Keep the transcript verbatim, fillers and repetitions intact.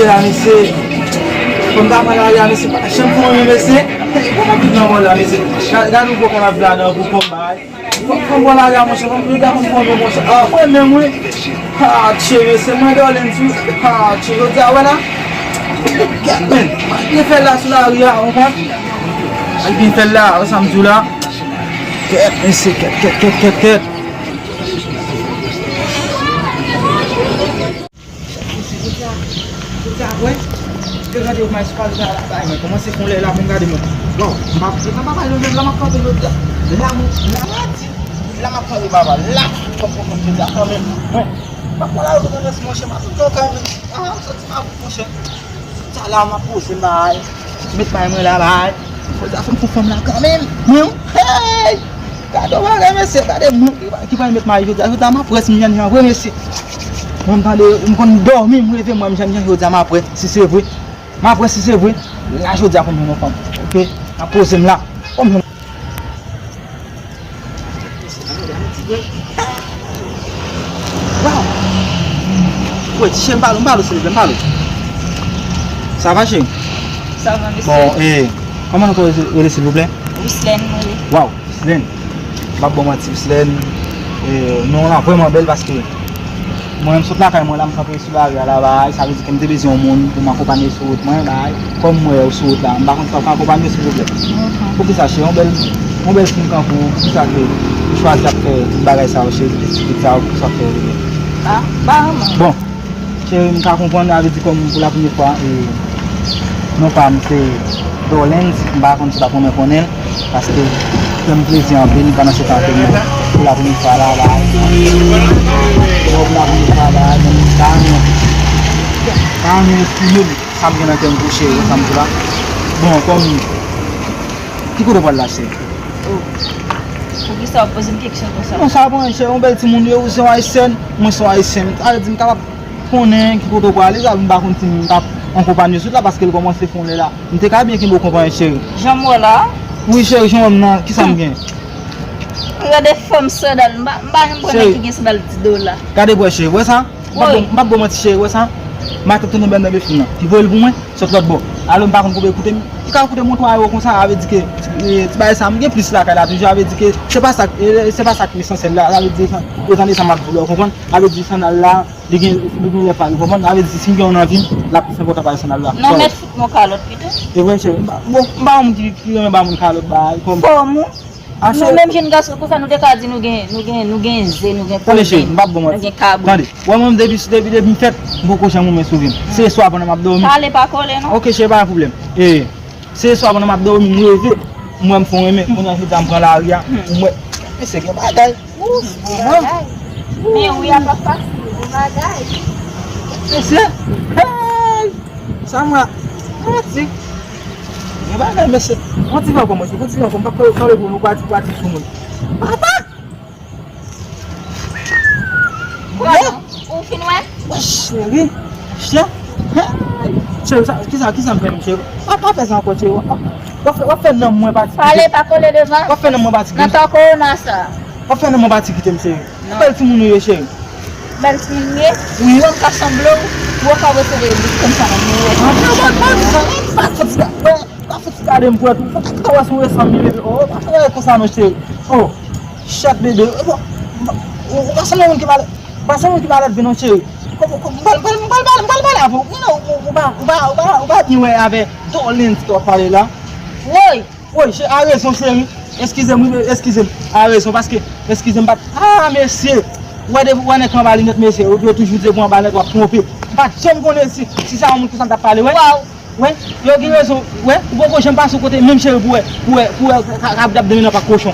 La, mesye. Kòm ta pral lari a, mesye, pa janm fè yon mesye. Kòman tout nan mòn la, mesye? Gad, gad yon gwo kanap la nan pou kòm bay. Kòm, kòm bon lari a, monchè, kòm yo ta konn fè yon mesye. Ah, mwen menm, wi. Ah, tchè, mesye, mwen dòlen sou. Ah, tchè, jodi a, wè la. Kèt, men. Yo fè la sou lari a, ou konprann? Al byen fè la, wè sa m di w la. Kèt, mesye, kèt, kèt, kèt, kèt, kèt. Jodi a, jodi a, wè, te gade w, may sou pal la, la, la, mwen kòmanse fon lè la pou m gade mwen. Waw, m pa, e pa papa yo menm la m ap kanpe jodi a. La, mwen, la, mwen di, la m ap kanpe papa, la, fòk mwen kanpe jodi a kanmenm. Mwen, m ap pran la, yo konn rès monchè, m ap kanpe kanmenm. Ah, m santi m ap monchè. Sa la, m ap poze m bay. Met may mwen la bay. Poze afè m pou fanm la kanmenm. Mwen, hey! Gade yon bagay, mesye, gade moun ki, ki pral met may jodi a. Jodi a, m ap wè si m jènjan vre, mesye. Mwen, m tande, m konn dòmi, m reve, mwen, m jènjan, jodi a, m ap wè si se vre. M ap wè si se vre. La, jodi a, pou m jwenn yon fanm. Oke? M ap poze m la. Pou m jwenn Waw! Wè, cheri, m pale w, m pale w, silvouplè, m pale w. Sa va, cheri? Sa va, mesye. Bon, e, kòman nou ka rele, silvouplè? Wislène, mwen ye. Waw, Wislène. M p ap ba w manti, Wislène. E, non, la vrèman bèl paske mwen menm sot lakay mwen la, m kanpe sou lari a la bay, sa vle di ke m te bezwen yon moun pou m akonpanye sou wout mwen, bay. Kòm m wè w sou wout la, m pa konn si w ap ka akonpanye w, silvouplè. Poukisa, cheri, yon bèl, yon bèl fi m tankou w, poukisa ke ou chwazi ap fè tout bagay sa yo, cheri, tout ti krik sa yo, poukisa w ap fè yo, cheri? Ah, pa vrèman. Bon, cheri, m ka konprann, sa vle di kòm pou la premye fwa, e, non pa m se Dorlens, m pa konn si w t ap renmen konnen l. Paske fè m plezi anpil pandan se tan ke nou pou la premye fwa la, la. Pou la premye fwa la, men m pa renmen, pa renmen eksprime m, sa m gen nan kè m pou cheri, sa m di la. Bon, kòm, ki kote w pral la, cheri? Oh. Poukisa w ap poze m kesyon konsa? Non, sa pran, cheri, yon bèl timoun, yo, ou se yon ayisyèn, mwen se yon ayisyèn. Sa vle di m kapab konnen ki kote w prale, sa m pa konn si m t ap ankonpanye sot la, paske l kòmanse fon lè la. M te ka byen kenbe w konpanye, cheri. Jan m wè w la? Wi, cheri, jan w wè m nan, kisa m gen? Gade fòm sandal, m pa, m pa janm konnen ki gen sandal dis dola. Gade bwè, cheri, wè sa? M p ap ba w, m p ap ba w manti, cheri, wè sa? Matant tounen bèl nan befin nan. Li voye l pou mwen, sot lòt bò. Alò, m pa konn konbyen l koute m. Li ka koute m yon twa ewo konsa, sa vle di ke, e, ti bagay sa, m gen plis lakay la toujou, sa vle di ke se pa sa, e, se pa sa k esansyèl la, sa vle di, yo tande sa m ap di w la, w konprann? Sa vle di sandal la, Li gen, li gen lè pa l, ou konprann? Sa vle di, si m gen yon anvi, l ap plis enpòtan pase sandal la. Non, mèt fout mwen kalòt pito. E vre, cheri. M pa, bon, m pa yon moun ki, ki renmen ba moun kalòt, bay, kòm. Fòm ou? Nou menm jèn gason konsa, nou te ka di nou gen, nou gen, nou gen ze, nou gen koden, nou gen kabrit. Tande, cheri, m p ap bon manti. Tande, wè mwen, depi, depi, depi m fèt, m poko janm renmen souri m. Se swa pandan m ap dòmi. Pale pa kole, non. Oke, cheri, pa gen pwoblèm. E, Se swa pandan m ap dòmi, m reve, m wè m fè yon renmen. Kounye a, jodi a, m pran lari a, m wè. Mesye, gen bagay. Ouf, manman. Men wi, a pa fasil, gen bagay. Mesye, hey! Sa m wè, yon ti, gen bagay, mesye. Yon ti van kòm, mesye, yon ti van kòm, pa kole, kole pou nou, pati, pati sou moun. Papa! Pran non. Ou fin wè? Wè, cheri. Cheri. Hey! Cheri, sa, kisa, kisa m fè menm, cheri? Pa, pa fè sa ankò, cheri. W ap, w ap fè, w ap fè nanm mwen pati kite m. Pale, pa kole devan. W ap fè nanm mwen pati kite m. Nan tan kowona sa. W ap fè nanm mwen pati kite m, cheri. Non. Bèl timoun ou ye, cheri. Bèl timoun m ye? Wi. Ou wè m ka sanble w, ou wè w ka resevre bouch kòm sa nan mwen. Ah, non, pa, pa di sa, non, pa fè ti bagay. Pa fouti gade m pou wè tou. Fòk ou ta wè si w resanm li, bebe. Oh, pa travay konsa non, cheri. Oh, chak bebe. Oh, bon, ou, ou pa sanble moun ki malè, ou pa sanble moun ki malè vin non, cheri. Kòman, kòman, m pral, m pral, m pral, m pral pale avè w. Non, ou, ou pa, ou pa, ou pa, ou pa byen wè avè Dorlens ke w ap pale la. Woy! Woy, cheri, a rezon, cheri. Eskize m, wi, eskize m. A rezon, paske, eskize m, pa t, ah, mesye. Ou wè, depi w wè nèg ki anba linèt, mesye, yo, yo toujou di pou anba linèt, w ap twonpe. M pa t janm konnen si, si se yon moun konsa m t ap pale, wè. Waw. Wè, yo gen rezon. Wè, ou poko janm pase yon kote, menm cheri, pou wè, pou wè, pou wè, ka, ka, ka ap demen nan pa kochon.